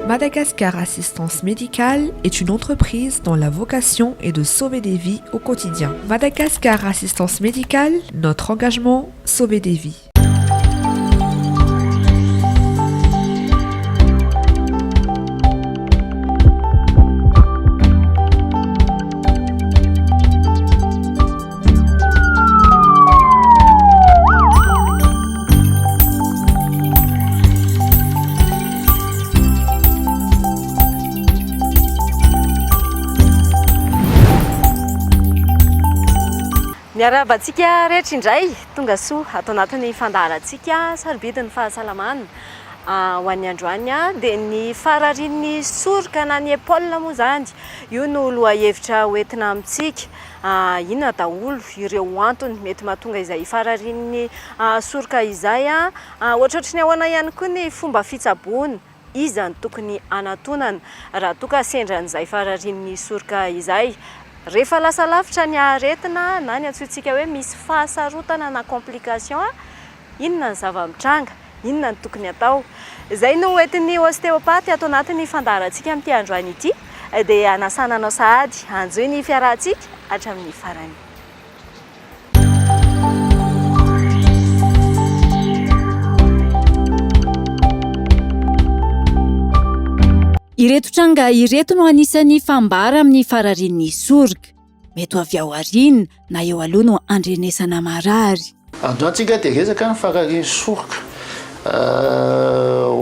Madagascar Assistance Médicale est une entreprise dont la vocation est de sauver des vies au quotidien. Madagascar Assistance Médicale, notre engagement, sauver des vies. Miarahaba antsika rehetra indray, tonga soa ato anatin'ny fandaharantsika sarobidy ny fahasalamana. Ah, ho an'ny androany dia ny fararian'ny soroka na ny épaule moa izany, io no lohahevitra hoentina amintsika. Inona daholo ireo antony mety mahatonga izay fararian'ny soroka izay? Ohatrohatry ny ahoana ihany koa ny fomba fitsaboana? Iza no tokony hanatonana raha toa ka sendra an'izay fararian'ny soroka izay? Rehefa lasa lavitra ny aretina na ny antsointsika hoe misy fahasarotana na complication, inona ny zava-mitranga? Inona no tokony atao? Izay no hoentin'ny ostéopathe ato anatin'ny fandaharantsika amin'ity androany ity dia hanasana anao sahady hanjohy ny fiarahantsika hatramin'ny farany. Ireto tranga ireto no anisan'ny fambara amin'ny fararian'ny soroka. Mety ho avy ao aoriana na eo aloha no andrenesana marary. Androany tsika dia resaka ny fararian'ny soroka.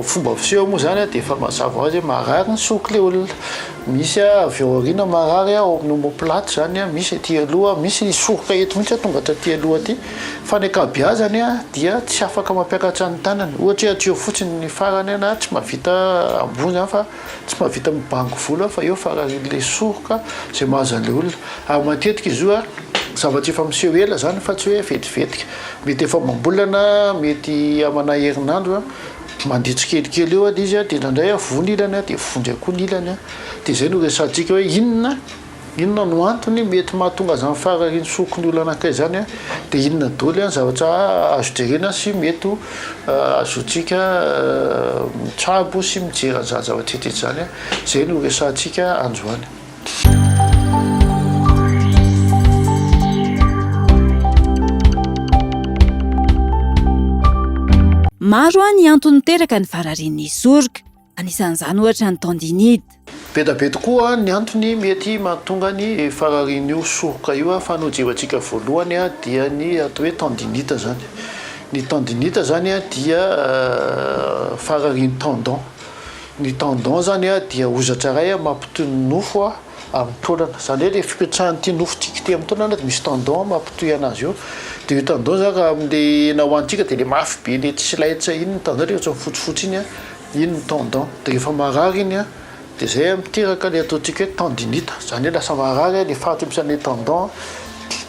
Fomba fiseho moa izany dia efa mazava ho azy hoe marary ny soroka ilay olona. Misy avy ao aoriana marary ao amin'ny omoplate izany, misy aty aloha, misy ny soroka eto mihitsy tonga hatraty aloha aty. Fa ny ankabeazany dia tsy afaka mampiakatra ny tanany. Ohatra hoe hatreo fotsiny ny farany na tsy mahavita ambony izany fa Tsy mahavita mibango vola fa eo fararian'ilay soroka izay mahazo an'ilay olona. Ary matetika izy io zavatra efa miseho ela izany fa tsy hoe vetivetika. Mety efa amam-bolana, mety amana herinandro, mandeha tsikelikely eo ilay izy dia indraindray voa ny ilany dia voa indray koa ny ilany. Dia izay no resahantsika hoe inona Inona no antony mety mahatonga izany fararian'ny soroky ny olona anankiray izany dia inona daholo ny zavatra azo jerena sy mety ho azontsika mitsabo sy mijery an'izany zavatra rehetra izany, izay no resahantsika androany. Maro ny antony miteraka ny fararian'ny soroka. Anisan'izany ohatra ny tendinite. Be da be tokoa ny antony mety mahatonga ny fararian'io soroka io fa ny hojerentsika voalohany dia ny atao hoe tendinite zany. Ny tendinite zany dia fararian'ny tendon. Ny tendon zany dia hozatra iray mampitohy ny nofo amin'ny taolana. Izany hoe ilay fipetrahan'ity nofontsika ity amin'ny taolana dia misy tendon mampitohy anazy io. Dia io tendon zany raha amin'ilay hena hohanintsika dia ilay mafy be ilay tsy laitra iny ny tendon ilay ohatran'ny fotsifotsy iny. Iny ny tendon, dia rehefa marary iny an, dia izay miteraka ilay ataontsika hoe tendinite, izany hoe lasa marary ilay faritra misy an'ilay tendon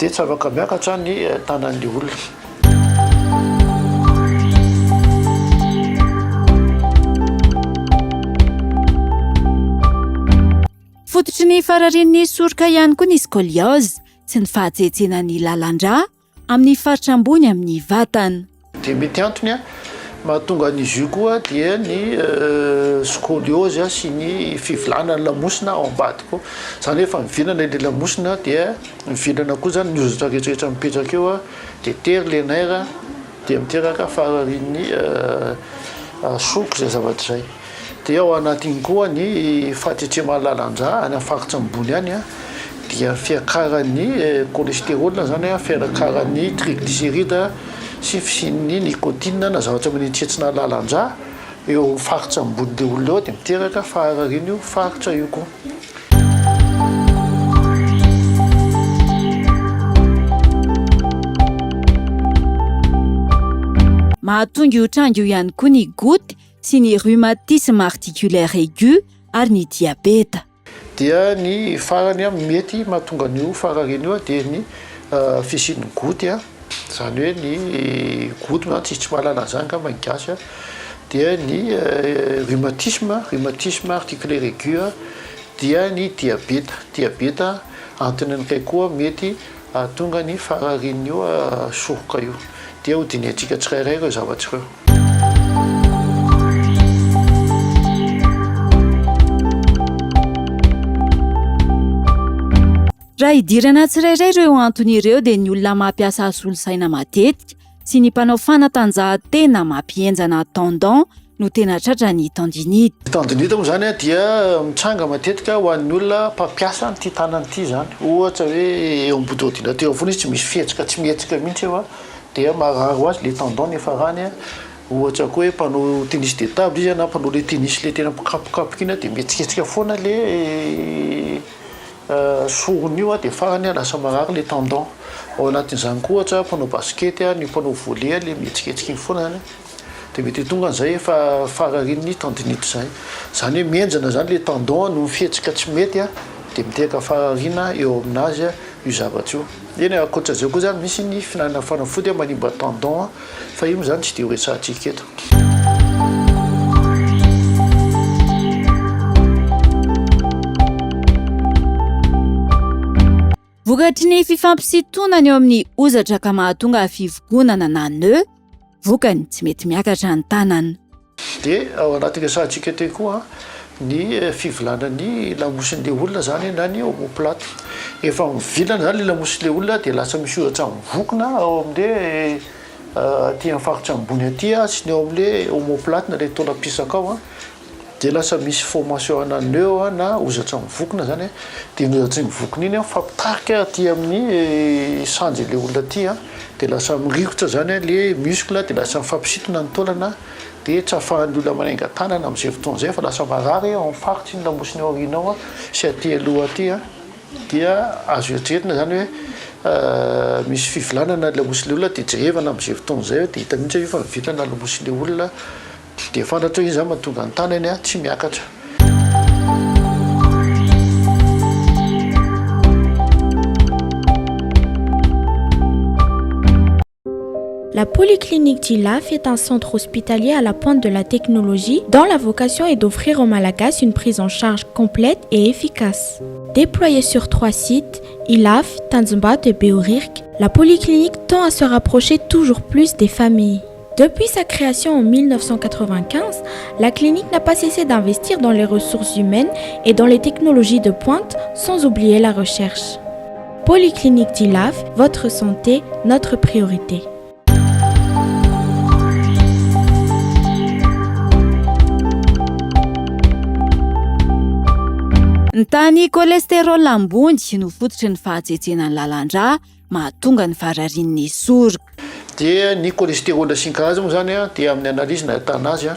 dia tsy afaka miakatra ny tanan'ilay olona. Fototry ny fararian'ny soroka ihany koa ny scoliose sy ny fahatsetsenan'ny lalan-drà amin'ny faritra ambony amin'ny vatana. Dia mety antony mahatonga an'izy io koa dia ny scoliose sy ny fivilanan'ny lamosina ao ambadika ao. Izany hoe efa mivilana ilay lamosina dia mivilana koa izany ny hozatra rehetrarehetra mipetraka eo dia tery ilay nerf dia miteraka fararian'ny soroka izay zavatra izay. Dia ao anatiny koa ny fahatsetseman'ny lalan-drà any amin'ny faritra ambony any dia fiakaran'ny cholestérol izany, fiakaran'ny triglycéride sy fisian'ny nicotine na zavatra manetsitsetsina lalan-drà eo amin'ny faritra ambonin'ilay olona eo dia miteraka faharariana io faritra io koa. Mahatonga io tranga io ihany koa ny goutte sy ny rhumatisme articulaire aigu ary ny diabeta. Dia ny farany mety mahatonga an'io fararino io dia ny fisian'ny goutte, izany hoe ny goutte moa zany tsisy tsy mahalala an'izany angamba ny gasy, dia ny rhumatisme, rhumatisme articulaire aigu, dia ny diabeta, diabeta antony anankiray koa mety hahatonga ny fahararin'io soroka io. Dia ho dinihantsika tsirairay ireo zavatra ireo. Raha idirana tsirairay ireo antony ireo dia ny olona mampiasa solosaina matetika sy ny mpanao fanatanjahantena mampihenjana tendon no tena tratra ny tendinite. Ny tendinite moa izany dia mitranga matetika ho an'ny olona mpampiasa an'ity tanana ity izany. Ohatra hoe eo ambody ordinateur foana izy tsy misy fihetsika, tsy mihetsika mihitsy eo dia marary ho azy ilay tendon niafarany. Ohatra koa hoe mpanao tennis de table izy na mpanao ilay tennis ilay tena mikapokapoka iny dia mihetsiketsika foana ilay sorony io dia farany lasa marary ilay tendon. Ao anatin'izany koa ohatra mpanao basket, ny mpanao volley ilay mihetsiketsika iny foana izany dia mety ho tonga an'izay efa fararian'ny tendinite izay. Izany hoe mihenjana izany ilay tendon noho ny fihetsika tsy mety dia miteraka farariana eo aminazy io zavatra io. Eny ankoatra izay koa izany misy ny fihinanana fanafody manimba tendon Fa io moa izany tsy dia ho resahantsika eto. Vokatry ny fifampisintonana eo amin'ny hozatra ka mahatonga fivogonana na nœud, vokany tsy mety miakatra ny tanana. Dia ao anatin'ny resahantsika teo koa ny fivilanan'ny lamosin'ilay olona izany na ny omoplate. Efa mivilana izany ilay lamosin'ilay olona dia lasa misy hozatra mivokona ao amin'ilay aty amin'ny faritra ambony aty sy ny ao amin'ilay omoplate na ilay taolam-pisaka ao. Dia lasa misy formation ana nœud na hozatra mivokona izany dia iny hozatra mivokona iny mifampitarika aty amin'ny sanjy ilay olona aty dia lasa mirikotra izany ilay muscle dia lasa mifampisintona ny taolana dia tsy ahafahan'ny olona manainga tanana amin'izay fotoana izay fa lasa marary ao amin'ny faritry ny lamosiny ao aoriana ao sy aty aloha aty dia azo eritreretina izany hoe misy fivilanana ny lamosin'ilay olona dia jerevana amin'izay fotoana izay dia hita mihitsy hoe efa mivilana ny lamosin'ilay olona Dia fantatro hoe izany mahatonga ny tanany tsy miakatra. La polyclinique d'Ilafy est un centre hospitalier à la pointe de la technologie dont la vocation est d'offrir aux Malagasy une prise en charge complète et efficace. Déployée sur trois sites, Ilafy, Tanjombato et Behoririka, la polyclinique tend à se rapprocher toujours plus des familles. Depuis sa création en 1995, la clinique n'a pas cessé d'investir dans les ressources humaines et dans les technologies de pointe, sans oublier la recherche. Polyclinique d'Ilafy, votre santé, notre priorité. Ny tahan'ny cholestérol ambony no fototry ny fahatsentsenan'ny lalan-drà mahatonga ny fararian'ny soroka. Dia ny cholestérol sy ny karazany moa zany dia amin'ny analyse no ahitana azy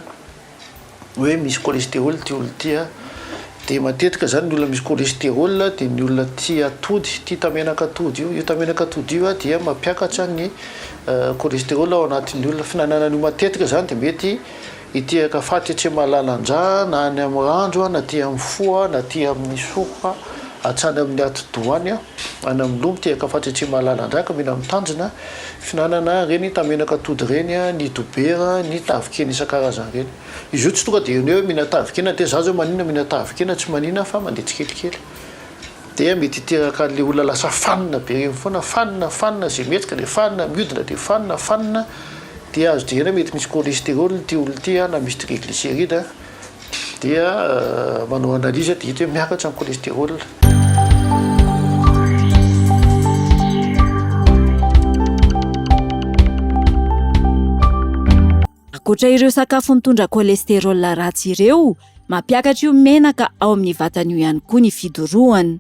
hoe misy cholestérol ity olona ity dia matetika zany ny olona misy cholestérol dia ny olona tia atody, tia tamenaka atody io, io tamenaka atody io dia mampiakatra ny cholestérol ao anatin'ny olona, fihinanana an'io matetika zany dia mety Hiteraka faty etsy Malalandra na any amin'ny randro na aty amin'ny fo na aty amin'ny soroka hatrany amin'ny atidoha any, any amin'ny loha miteraka faty etsy Malalandra ka mila mitandrina fihinanana ireny tamenaka atody ireny, ny dobera, ny tavin-kena isan-karazany ireny. Izy io tsy tonga dia hoe mihinana tavin-kena dia za zao maninona mihinana tavin-kena tsy maninona fa mandeha tsikelikely. Dia mety hiteraka an'ilay olona lasa fanina be ireny foana, fanina, fanina, izay mihetsika dia fanina, mihodina dia fanina, fanina, dia azo jerena mety misy cholestérol ity olona ity na misy triglycéride, dia manao analyse dia hita hoe miakatra ny cholestérol. Ankoatra ireo sakafo mitondra cholestérol ratsy ireo, mampiakatra io menaka ao amin'ny vatana io ihany koa ny fidorohana.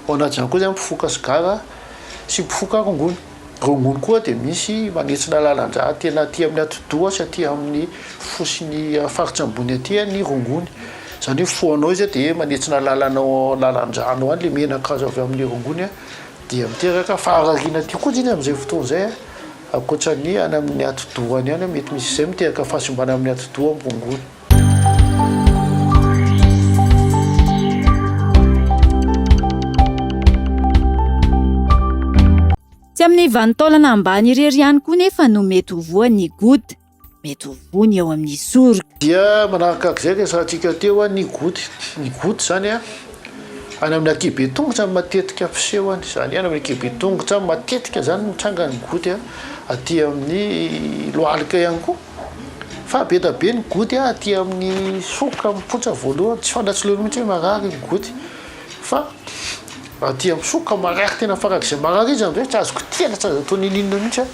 Ao anatin'izany koa izany mpifoka sigara sy mpifoka rongony. Rongony koa dia misy manetsina lalan-drà tena aty amin'ny atidoha sy aty amin'ny fo sy ny faritra ambony aty ny rongony. Izany hoe fohanao izy dia manetsina lalanao lalan-drànao any ilay menaka azo avy amin'ny rongony dia miteraka faharariana aty koa iny amin'izay fotoana izay. Ankoatra ny any amin'ny atidoha any ihany, mety misy izay miteraka fahasimbana amin'ny atidoha amin'ny rongony. Tsy amin'ny vanin-taolana ambany irery ihany koa nefa no mety ho voan'ny goutte. Mety ho voa ny eo amin'ny soroka. Dia manarakarak'izay resahantsika teo ny goutte. Ny goutte izany any amin'ny ankihibe tongotra no matetika fisehony. Izany hoe any amin'ny ankihibe tongotra matetika izany mitranga ny goutte aty amin'ny lohalika ihany koa. Fa be dia be ny goutte aty amin'ny soroka mipoitra voalohany. Tsy fantatr'ilay olona mihitsy hoe marary ny goutte. Fa. Raha aty amin'ny soroka marary tena farak'izay marary izy amin'izay tsy azo kitihana, tsy azo atao n'inon'inona mihitsy an,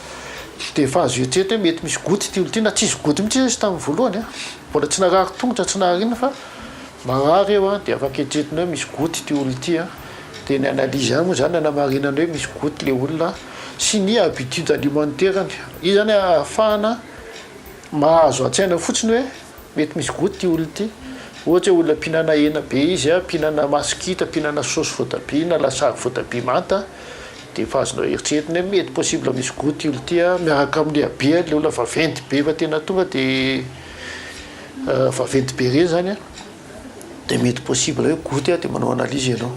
dia efa azo eritreretina hoe mety misy goutte ity olona ity na tsisy goutte mihitsy izy tamin'ny voalohany an, mbola tsy narary tongotra, tsy narary inona fa marary eo an, dia afaka eritreretina hoe misy goutte ity olona ity an, dia ny analyse ihany moa izany nanamarinana hoe misy goutte ilay olona sy ny habitude alimentaire-ny, io izany ahafahana mahazo an-tsaina fotsiny hoe Mety misy gout ity olona ity. Ohatra hoe olona mpihinana hena be izy, mpihinana masikita, mpihinana saosy voatabia na lasary voatabia manta dia efa azonao eritreretina hoe mety possible misy gout ity olona ity miaraka amin'ny habehany ilay olona vaventy be efa tena tonga dia vaventy be ireny izany dia mety possible hoe gout dia manao analyse ianao.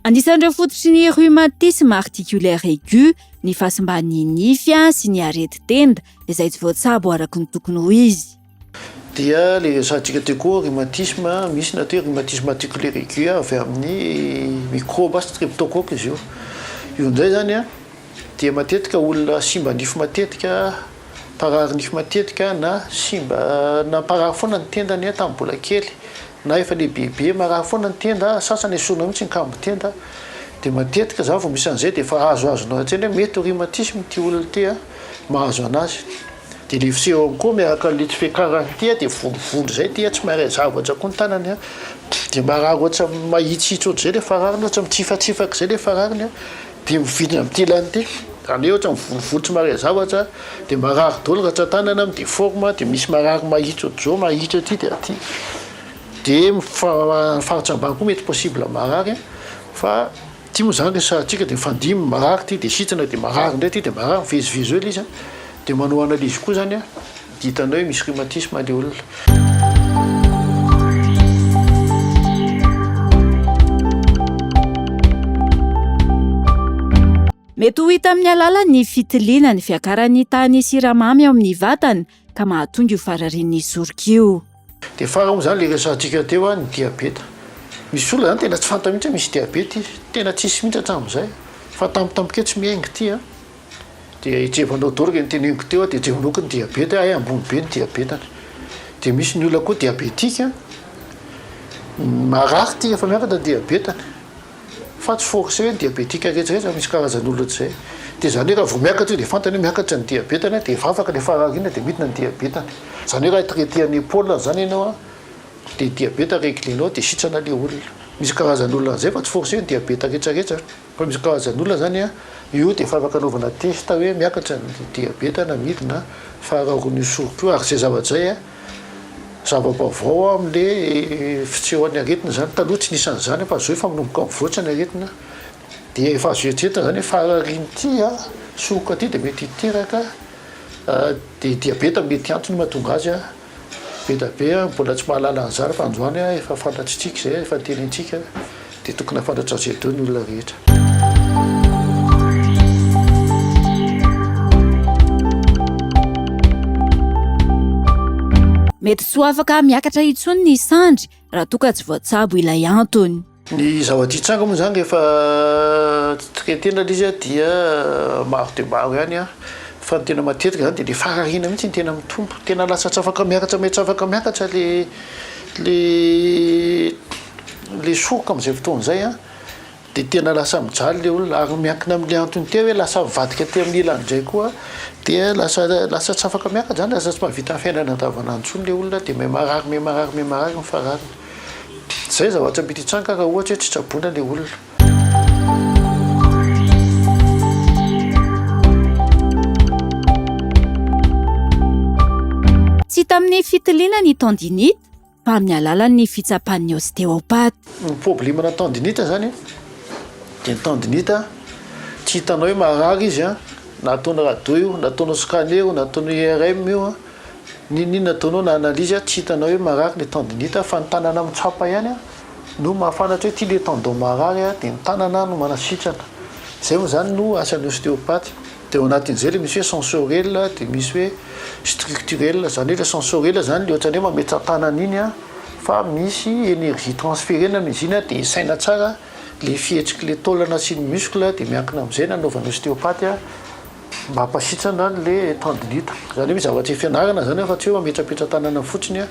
Anisan'ireo fototry ny rhumatisme articulaire aigu ny fahasimban'ny nify sy ny aretin-tenda izay tsy voatsabo araka ny tokony ho izy. Dia ilay resahantsika teo koa rhumatisme, misy ny atao hoe rhumatisme articulaire aigu avy amin'ny mikraoba streptocoque izy io. Io indray izany dia matetika olona simba nify matetika, mparary nify matetika na simba namparary foana ny tendany tamin'ny mbola kely na efa lehibebe marary foana ny tenda, sasany esorina mihitsy ny kambon-tenda, dia matetika zany vao misy an'izay dia efa azoazonao an-tsaina hoe mety ho rhumatisme ity olona ity an, mahazo anazy. Dia le fisehony koa miaraka an'le tsy fiakarany ity an, dia volovolo izay ity an, tsy mahay zavatra koa ny tanany an, dia marary ohatran'ny mahitsihitsy ohatr'izay le farariny, ohatran'ny mitsifatsifaka izay le farariny an, dia mividina amin'ity ilany ity, izany hoe ohatran'ny volovolo tsy mahay zavatra, dia marary daholo ratsan-tanana, mi-deforme, dia misy marary mahitsy ohatr'izao, mahitsy aty dia aty. Dia ny faritra ambany koa mety possible marary fa ity moa izany resahantsika dia mifandimby marary ity dia sitrana dia marary indray ity dia marary, mivezivezy eo ilay izy an, dia manao analyse koa izany an, dia hitanao hoe misy rhumatisme ilay olona. Mety ho hita amin'ny alalan'ny fitiliana ny fiakaran'ny tahan'ny siramamy ao amin'ny vatana ka mahatonga io fararian'ny soroka io. Dia farany moa izany ilay resahantsika teo ny diabeta. Misy olona izany tena tsy fantany mihitsy hoe misy diabeta izy, tena tsisy mihitsy hatramin'izay fa tampotampoka eo tsy mihaingo ity an, dia hijevanao daholo ireny teneniko teo dia hijevanao koa ny diabeta hoe hay ambony be ny diabetany. Dia misy ny olona koa diabetika marary ity efa miakatra ny diabetany. Fa tsy forcé hoe ny diabetika rehetra rehetra fa misy karazan'olona tsy zay. Dia izany hoe raha vao miakatra io dia fantany hoe miakatra ny diabetany dia efa afaka ilay fararina dia midina ny diabetany. Izany hoe raha traiter ny épaule izany ianao an, dia diabeta reglenao dia sitrana ilay olona. Misy karazan'olona an'izay fa tsy forcé hoe ny diabeta rehetra rehetra fa misy karazan'olona izany an, io dia efa afaka anaovana test hoe miakatra ny diabeta na midina fa raha ron'io soroka io ary izay zavatra izay an, Zava-baovao amin'le fisehoan'ny aretina izany, taloha tsy nisy an'izany fa zao efa manomboka mivoatra ny aretina dia efa azo eritreretina izany hoe fararian'ity soroka ity dia mety hiteraka dia diabeta mety antony mahatonga azy be dia be mbola tsy mahalala an'izany fa androany efa fantatritsika izay efa notenenintsika dia tokony hahafantatra azy daholo ny olona rehetra. Mety tsy ho afaka miakatra intsony ny sandry raha toa ka tsy voatsabo ilay antony. Ny zavatra hitranga moa izany rehefa traiter-na ilay izy dia maro dia maro ihany fa ny tena matetika izany dia ilay farariana mihitsy no tena mitombo, tena lasa tsy afaka miakatra tsy afaka miakatra ilay ilay Le soroka amin'izay fotoana izay an, dia tena lasa mijaly le olona ary miankina amin'le antony teo hoe lasa mivadika aty amin'ny ilany indray koa dia lasa lasa tsy afaka miakatra izany, lasa tsy mahavita ny fiainana andavanandro intsony le olona dia miha-marary miha-marary miha-marary ny farariny. Izay zavatra mety hitranga raha ohatra hoe tsy tsaboina le olona. Tsy hita amin'ny fitiliana ny tendinite fa amin'ny alalan'ny fitsapan'ny ostéopathe. Ny problème-na tendinite zany dia ny tendinite tsy hitanao hoe marary izy an, na ataonao radio io, na ataonao scanner io, na ataonao IRM io an, n'inon'inona ataonao na analyse an, tsy hitanao hoe marary le tendinite fa ny tanana mitsapa ihany an no mahafantatra hoe ity le tendon marary an, dia ny tanana no manasitrana. Izay moa zany no asan'ny ostéopathe. Dia ao anatin'izay le misy hoe sensoriel dia misy hoe structurel, izany hoe le sensoriel zany le ohatran'ny hoe mametra-tanana iny an, fa misy énergie transferena amin'izy iny an, dia isaina tsara le fihetsik'le taolana sy ny muscle dia miankina amin'izay ny anaovan'ny ostéopathe. Mampasitrana an'le tendinite. Izany hoe misy zavatra ifianarana izany fa tsy hoe mametrapetra-tanana fotsiny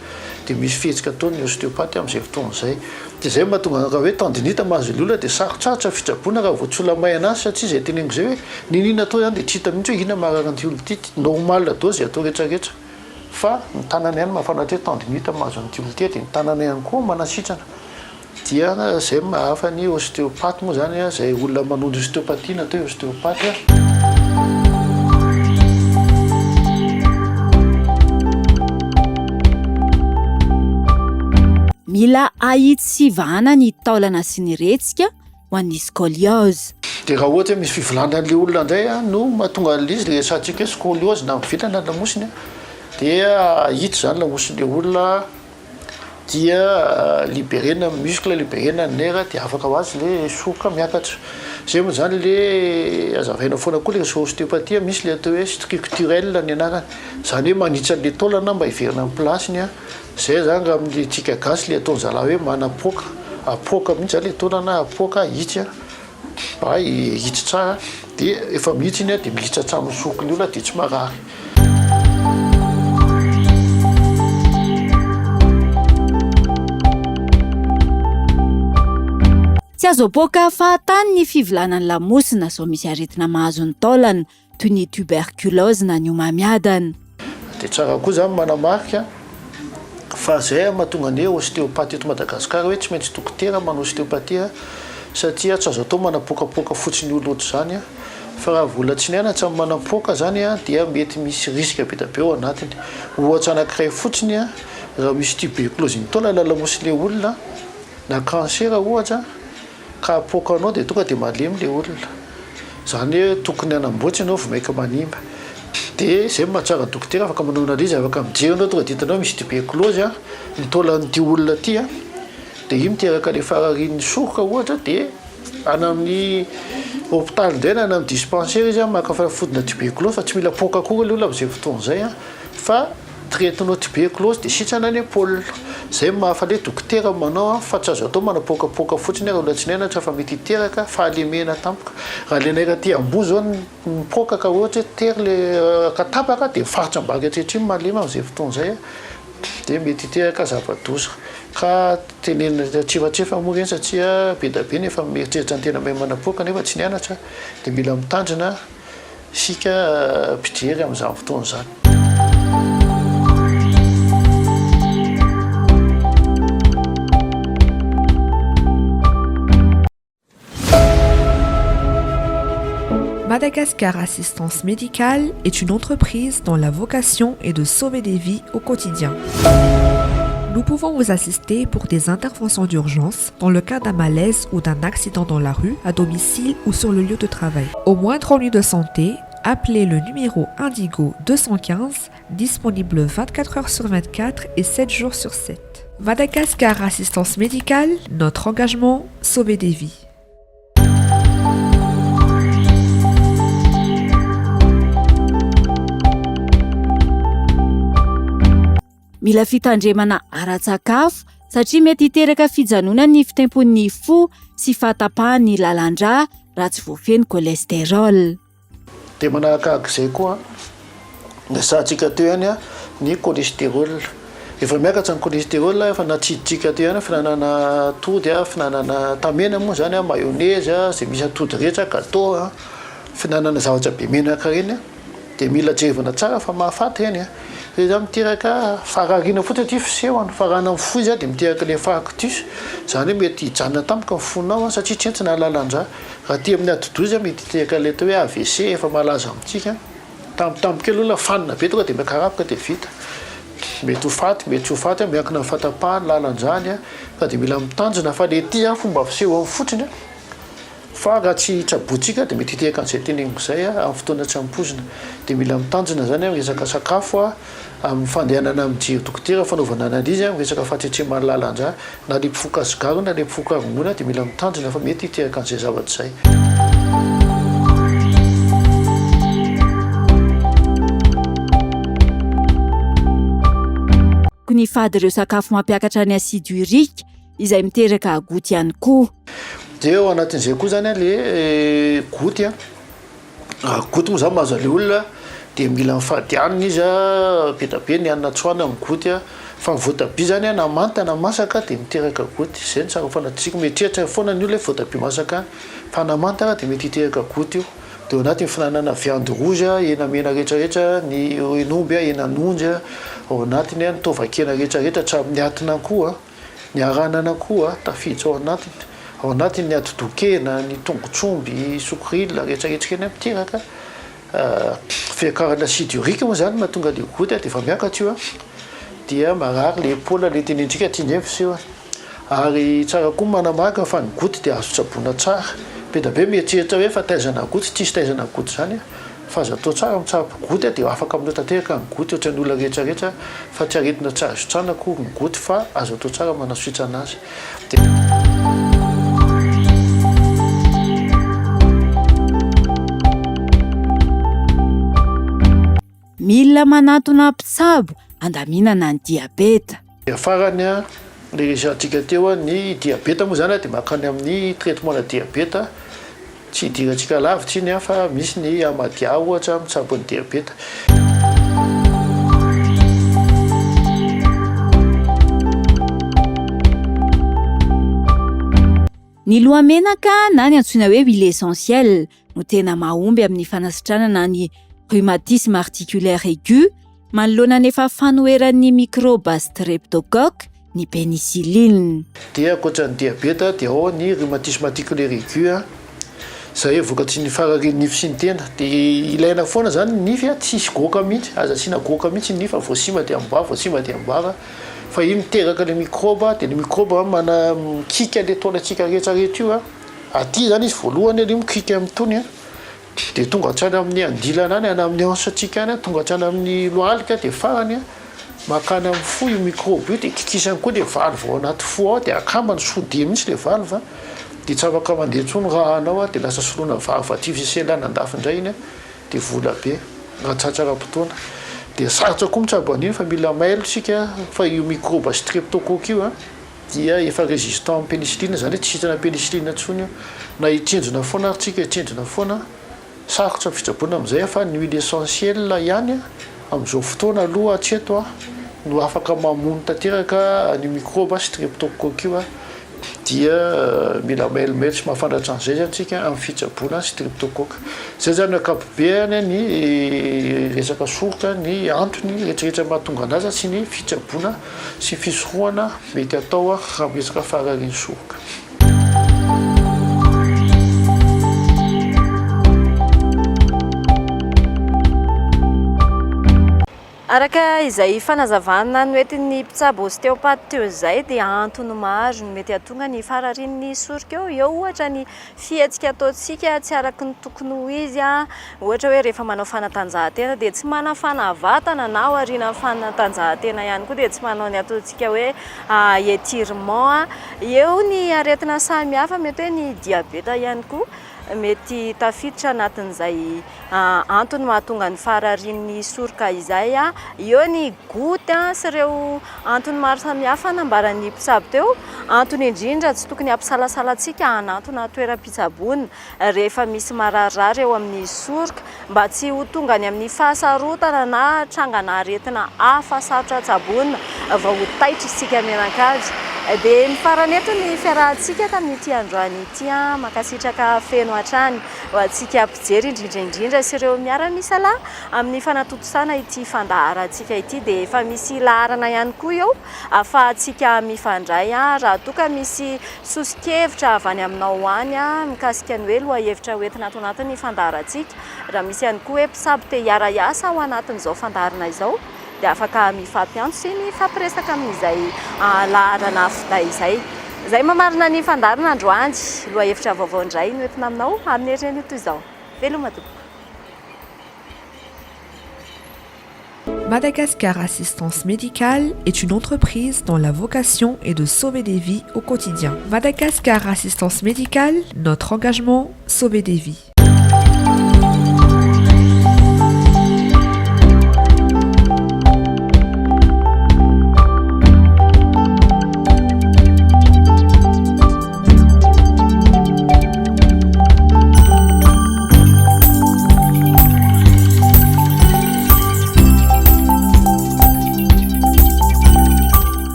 dia misy fihetsika ataon'ny ostéopathe amin'izay fotoana izay. Dia izay no mahatonga raha hoe tendinite mahazo ny olona dia sarotsarotra ny fitsaboana raha vao tsy olona mahay anazy satria izay teneniko izay hoe n'inon'inona atao izany dia tsy hita mihitsy hoe inona maharary an'ity olona ity. Normal daholo izay atao rehetrarehetra fa ny tanana ihany mahafantatra hoe tendinite mahazo an'ity olona ity dia ny tanana ihany koa manasitrana. Dia zay no maha hafa ny ostéopathe moa zany a, zay olona manondro ostéopathie no atao hoe ostéopathe a. Mila ahitsy sy vahana ny taolana sy ny retsika ho an'ny scoliose. Dia raha ohatra hoe misy fivolanan'ilay olona indray a no mahatonga an'ilay izy, ilay resahantsika hoe scoliose na mivilana ny lamosiny a, dia ahitsy izany lamosin'ilay olona. dia liberena ny muscle, liberena ny nerf dia afaka ho azy le soroka miakatra. Zay moa zany le azavaina foana koa le ostéopathie misy le atao hoe structurel ny anarany, zany hoe manitsy an'le taolana mba hiverina amin'ny place-ny an, zay zany raha amin'ny tsika gasy le ataon-jalahy hoe manapoaka, apoaka mihitsy zany le taolana, apoaka ahitsy an. Mba hihitsy tsara dia efa mihitsy iny dia mihitsy hatramin'ny soroky ny olona dia tsy marary. Tsy azo apoaka fahatany ny fivilanan'ny lamosina sao misy aretina mahazo ny taolana. toy ny tuberculose na ny homamiadana. Dia tsara koa izany manamarika fa izay mahatonga ny hoe ostéopathe eto Madagascar hoe tsy maintsy dokotera manao ostéopathie satria tsy azo atao manapoakapoaka fotsiny olona ohatr'izany fa raha vola tsy nianatra ny manapoaka izany dia mety misy risque be dia be ao anatiny. Ohatra anankiray fotsiny raha misy tuberculose ny taolana lamosin'ilay olona na cancer ohatra Ka apoaka anao dia tonga dia malemy ilay olona. Izany hoe tokony hanamboatra ianao vao maika manimba. Dia izay no mahatsara ny dokotera afaka manao analyse, afaka mijery ianao tonga dia hitanao misy tuberculose ny taolan'ity olona ity an, dia io miteraka ilay fararian'ny soroka ohatra dia any amin'ny hopitaly indray na any amin'ny dispensaire izy maka fanafodina tuberculose fa tsy mila apoaka akory ilay olona amin'izay fotoana izay an, fa Traite-nao tuberculose dia sitrana ny épaule. Zay no mahafaly hoe dokotera no manao an, fa tsy azo atao manapoakapoaka fotsiny raha olona tsy nianatra fa mety hiteraka fahalemena tampoka. Raha le nerf aty amboa zao no mipoaka ka ohatra hoe tery le ka tapaka dia ny faritra ambany rehetra iny malemy amin'izay fotoana izay dia mety hiteraka zava-doza. Ka tenenina tsefatsefa moa ireny satria be dia be ny efa mieritreritra ny tena mahay manapoaka nefa tsy nianatra dia mila mitandrina. Isika mpijery amin'izany fotoana izany. Madagascar Assistance Médicale est une entreprise dont la vocation est de sauver des vies au quotidien. Nous pouvons vous assister pour des interventions d'urgence dans le cas d'un malaise ou d'un accident dans la rue, à domicile ou sur le lieu de travail. Au moindre ennui de santé, appelez le numéro Indigo 215, disponible 24 heures sur 24 et 7 jours sur 7. Madagascar Assistance Médicale, notre engagement, sauver des vies. Mila fitandremana ara-tsakafo satria mety hiteraka fijanonan'ny fitempon'ny fo sy fahatapahan'ny lalan-drà raha tsy voafehy ny cholestérol. Dia manarakaraka izay koa, resahantsika teo ihany ny cholestérol. Efa miakatra ny cholestérol, efa natsiditsika teo ihany fihinanana atody, fihinanana tamena moa izany, mayonnaise, izay misy atody rehetra, gâteau, fihinanana zavatra be menaka ireny. Dia mila jerevana tsara fa mahafaty ireny a! Ireny zany miteraka farariana fotsiny satria fisehony, fa raha ny fo izy dia miteraka ilay infarctus, izany hoe mety hijanona tampoka ny fonao satria tsentsina ny lalan-drà. Raha aty amin'ny atidoha izy mety hiteraka ilay atao hoe AVC efa malaza amintsika, tampotampoka eo ny olona fanina be tonga dia mikarapoka dia vita. Mety ho faty, mety tsy ho faty, miankina amin'ny fahatapahan'ny lalan-dràny fa dia mila mitandrina fa ilay ity fomba fisehony fotsiny. Fa raha tsy tsabointsika dia mety hiteraka an'izay teneniko izay amin'ny fotoana tsy ampoizina. Dia mila mitandrina izany amin'ny resaka sakafo, amin'ny fandehanana mijery dokotera, fanaovana analyse, amin'ny resaka fahatsetseman'ny lalan-drà. Na ilay mpifoka sigara na ilay mpifoka rongony dia mila mitandrina fa mety hiteraka an'izay zavatra izay. Tokony hifady ireo sakafo mampiakatra ny acide urique izay miteraka goty ihany koa. Dia ao anatin'izay koa izany le goty an, Goutte moa zany mahazo an'le olona dia mila mifady hanina izy a, be dia be ny hanina tsy hohanina ny goutte a, fa ny voatabia zany a na manta na masaka dia miteraka goutte, zay no tsara ho fantatsika, mieritreritra foana ny olona hoe voatabia masaka fa na manta ara dia mety hiteraka goutte io, dia ao anatin'ny fihinanana viande rouge, hena mena rehetra rehetra, ny hen'omby, henan'ondry, ao anatiny ny taovan-kena rehetra rehetra hatramin'ny atin'akoho a. Ny haranana koa tafiditra ao anatiny, ao anatiny ny atidoha-kena, ny tongotr'omby, sokorila, rehetra rehetra ireny miteraka fiakarana acide urique moa zany mahatonga le goutte dia efa miakatra io dia marary le épaule le tenenitsika aty indray miseho ary tsara koa ny manamarika fa ny goutte dia azo tsaboina tsara be dia be mieritreritra hoe fa taizana goutte tsisy taizana goutte zany Fa aza atao tsara mitsabo goty dia afaka aminao tanteraka ny goty ohatran'ny olona rehetra rehetra fa tsy aretina tsy azo tsana akory ny goty fa azo atao tsara manasitrana azy. Mila manatona mpitsabo andaminana ny diabeta. Dia farany an, le resahantsika teo an, ny diabeta moa zany dia mankany amin'ny traitement na diabeta, tsy hidirantsika lavitra iny an, fa misy ny Amadia ohatra mitsabo ny diabeta. Ny lohamenaka na ny antsoina hoe huile essentielle no tena mahomby amin'ny fanasitranana ny rhumatisme articulaire aigu manoloana ny efa fanoheran'ny mikraoba streptocoque ny pénicilline. Dia ankoatra ny diabeta dia ao ny rhumatisme articulaire aigu izay vokatry ny fararian'ny nify sy ny tenda. Dia ilaina foana izany ny nify tsisy goaka mihitsy, aza asiana goaka mihitsy ny nify fa vao simba dia am-bava, vao simba dia am-bava fa iny miteraka ilay mikraoba dia ilay mikraoba mana mikiky an'ilay taolantsika rehetra rehetra io. Aty izany izy voalohany aloha mikiky amin'itony an, dia tonga hatrany amin'ny andilana any, any amin'ny hanche-ntsika any, tonga hatrany amin'ny lohalika dia farany an, mankany amin'ny fo io microbe io dia kikisany koa ilay valve ao anaty fo ao dia akambany soudé mihitsy ilay valve dia tsy afaka mandeha intsony ny rà-nao dia lasa soloina valve artificielle any andafy indray iny an, dia vola be raha tratra ara-potoana. Dia sarotra koa mitsabo an'iny fa mila mailo isika fa io microbe streptocoque io an, dia efa résistant amin'ny pénicilline izany hoe tsy sitrana pénicilline intsony io na hitsinjona foana ary tsika hitsinjona foana sarotra ny fitsaboana amin'izay fa ny huile essentielle ihany amin'izao fotoana aloha hatreto no afaka mamono tanteraka an'io microbe streptocoque io dia mila mailomailo sy mahafandratra an'izay zany tsika amin'ny fitsaboana streptocoque izay zany ankapobeany ny resaka soroka ny antony rehetrarehetra mahatonga anazy sy ny fitsaboana sy fisorohana mety atao raha miresaka fararian'ny soroka. Araka izay fanazavana noentin'ny mpitsabo ostéopathe teo izay dia antony maro no mety hahatonga ny fararian'ny soroka eo. Eo ohatra ny fihetsika ataontsika tsy araka ny tokony ho izy, ohatra hoe rehefa manao fanatanjahantena dia tsy manafana vatana na aorianan'ny fanatanjahantena ihany koa dia tsy manao ny ataontsika hoe étirement. Eo ny aretina samihafa mety hoe ny diabeta ihany koa mety tafiditra anatin'izay antony mahatonga ny fararian'ny soroka izay. Eo ny goutte sy ireo antony maro samihafa nambaran'ny mpitsabo teo. Antony indrindra tsy tokony hampisalasala antsika hanantona toeram-pitsaboana rehefa misy mararirary eo amin'ny soroka mba tsy ho tonga any amin'ny fahasarotana na trangana aretina hafa sarotra tsaboina vao ho taitra isika mianankavy. Dia mifarana eto ny fiarahantsika tamin'ity androany ity. Mankasitraka feno hatrany ho antsika mpijery indrindra indrindra sy ireo miara-misalahy amin'ny fanatontosana ity fandaharantsika ity. Dia efa misy laharana ihany koa eo ahafahantsika mifandray raha toa ka misy soso-kevitra avy any aminao any mikasika ny hoe lohahevitra hoentina ato anatin'ny fandaharantsika. Raha misy ihany koa hoe mpitsabo te hiara-hiasa ao anatin'izao fandaharana izao dia afaka mifampiantso sy mifampiresaka amin'izay laharana finday izay. Izay mamarana ny fandaharana androany. Lohahevitra vaovao indray no entina aminao amin'ny herinandro toy izao. Veloma tompoko. Madagascar Assistance Médicale est une entreprise dont la vocation est de sauver des vies au quotidien. Madagascar Assistance Médicale, notre engagement, sauver des vies.